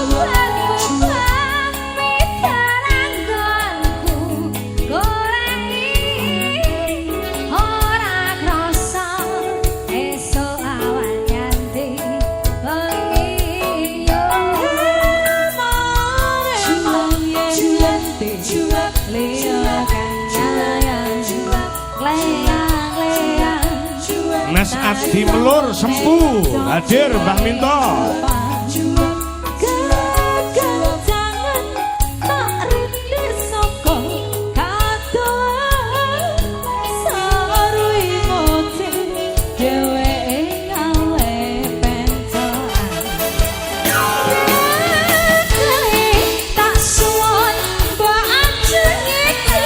Ubah-ubah miteranggonku goleki ora krasa esuk awan nganti bengi yo. Mas Adi Melur Sempu hadir Mbah Minto. Kekencangan tak rintis saka kadohan sarui ngoceh dheweke gawe pentokan. Tak suwun mbok ajeng iki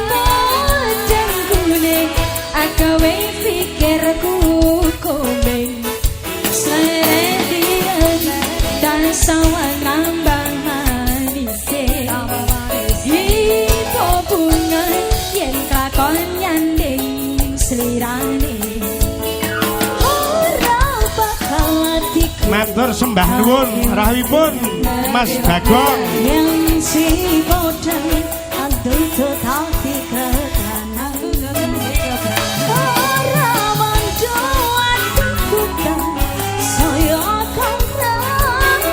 podeng kuning agawe pikirku kuning slendrian dan sawang nambah manise ipo bunga yen kelakon nyanding slirane ora bakal atiku. Matur sembah nuwun rawuhipun Mas Bagong. Yang si podeng andut ati ketanang ora manjo atiku kang saya kandang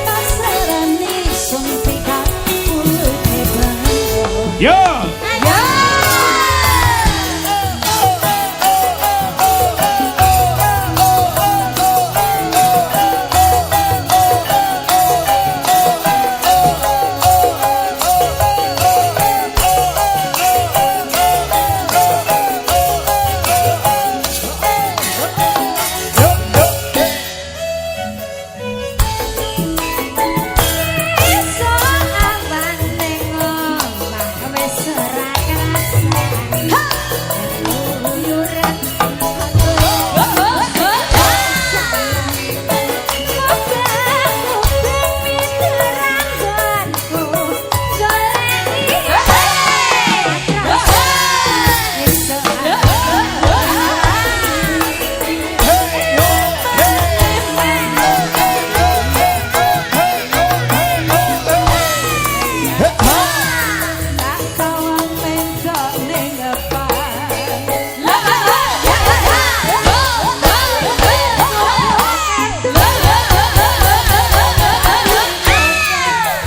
pasarane suntikan mulute bango. Yo. Ya. Esuk awan ning omah wis ora kerasan. Keluyuran. Ubah-ubah miteranggonku goleki esuk. Tak sawang mentok ning depan.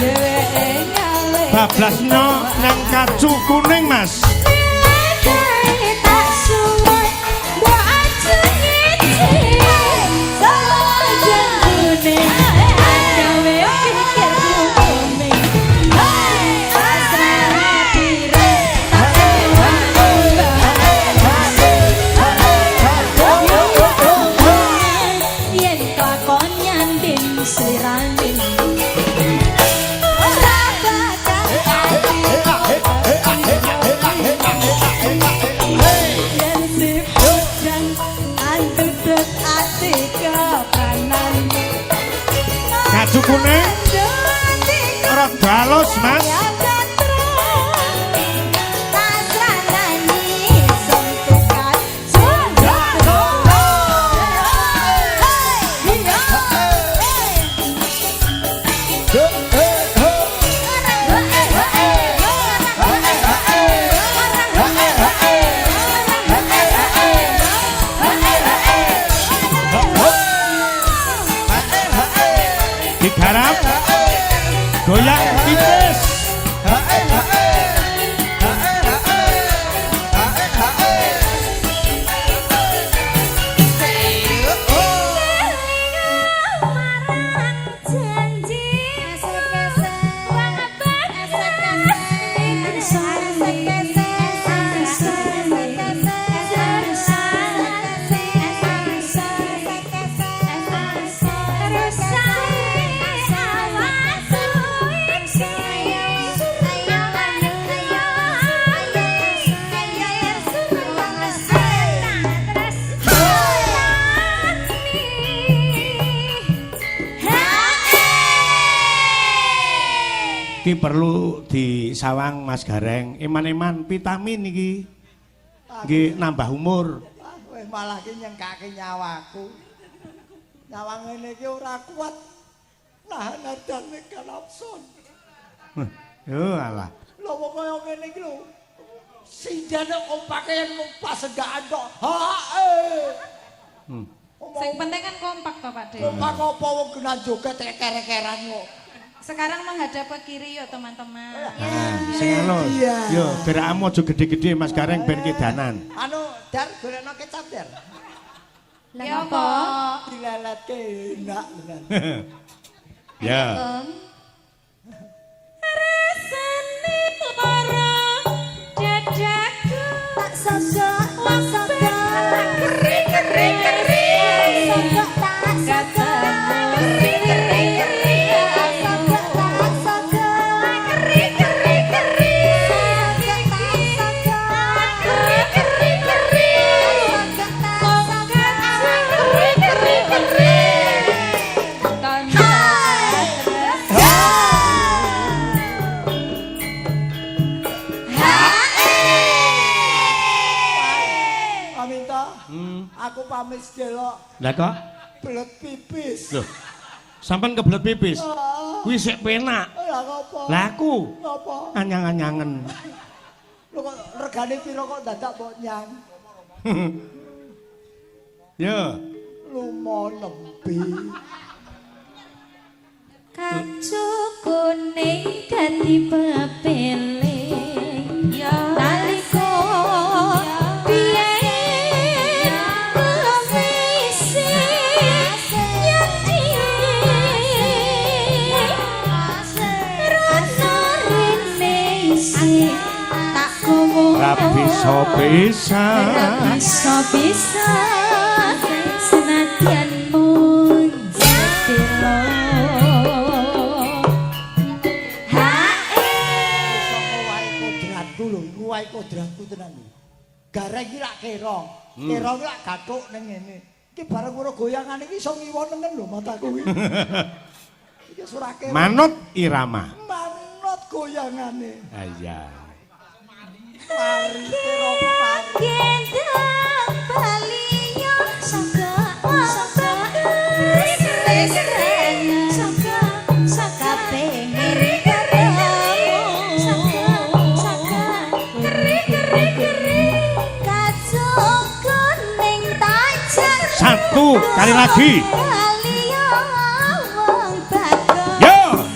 Dheweke ngawe Bablasno nang kacu kuning Mas. Tak suwun mbok ajeng iki sajeng kuning gawe pikirku kuning pasrah pire tak sewang. Yen kelakon nyanding slirane ora bakal yen si podang antutut ati kepranan. Kacu kuning rada halus Mas. Digarap goyang tipis. Iki perlu disawang Mas Gareng. Eman-eman vitamin iki. Nggih nambah umur. Ah, weh malah ki nyengkake nyawaku. Nyawa ngene iki ora kuat. Nahan ardane kalapson. Yo alah. Lho wong kaya ngene iki lho. Sindane kompake yen mung pasenggakan tok. Ha eh. Sing penting kan kompak toh Pak De. Kompak apa wong kena joget keker-keran kok. Sekarang menghadap ke kiri yuk teman-teman. Nah, sing anu. Iya. Yo, gerakmu aja gede-gede Mas Gareng ben kedanan. Anu, Dar golekno kecap, Dar. Ya apa? Dileletke enak tenan. Ya. Rasane lara dadaku Tak sogok, tak sogok. Keri keri keri. Sogok, tak sogok. Keri keri keri. Tak sogok, tak sogok. Keri keri keri. Sogok, tak sogok. Keri keri keri. Sogok, tak sogok. Keri keri keri. Tanda. Paminta, aku pamit delok Lah kok? belet pipis. Loh. Sampeyan kebelet pipis. Ah, Kuwi sik penak. lah ngopo? Lah aku Ngopo? anyang-anyangen. Lho kok regane piro kok dadak mbok nyang? Yo. Lumo nembe. Kacu kuning dadi pepele. Ya. Nalika biyen wis nyadi rasa rene isih tak kowo. Ra bisa-bisa. Ra bisa-bisa senadyan mung sedelo. Iso ngowahi kodratku lho, iku wae kodratku tenan lho. Gareng iki lak kera. Kera iki lak gathuk ning ngene. Iki bareng ora goyangan iki iso ngiwo nengen lho mataku iki. Iki ora kera. Manut irama. Manut goyangane. Ah, iya. Mari kera ku mari. Gendang baliyo Sogok, sogok. Sogok, sogok. keri keri Sogok, sogok. keri keri keri Kacu kuning tajar. Satu kali lagi. Baliyo wong bagus. Yo.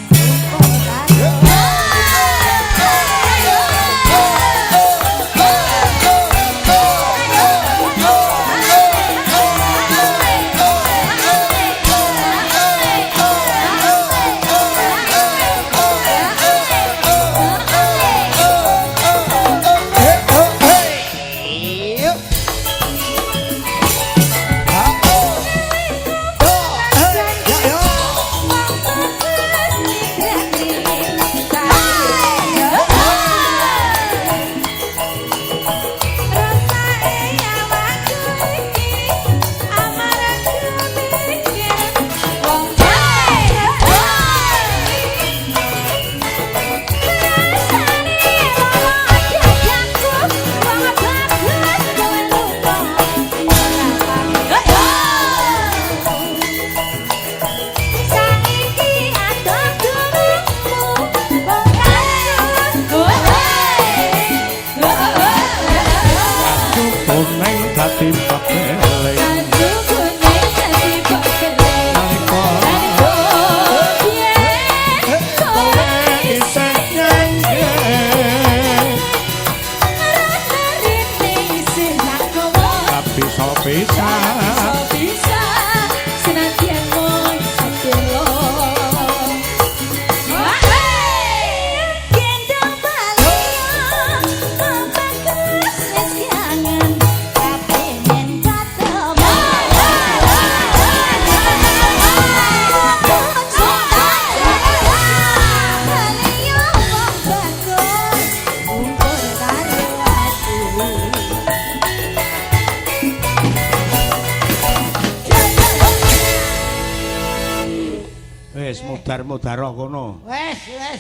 Kuning dadi pepele. Nalika isih nyangge. Ra bisa-bisa. Bisa senadyan mung sedelo. Gendong baliyo wong bagus wis kangen kapengen ketemu. Baliyo wong bagus umpur karo aku. Wis mudar-mudar kono. Wes, wes.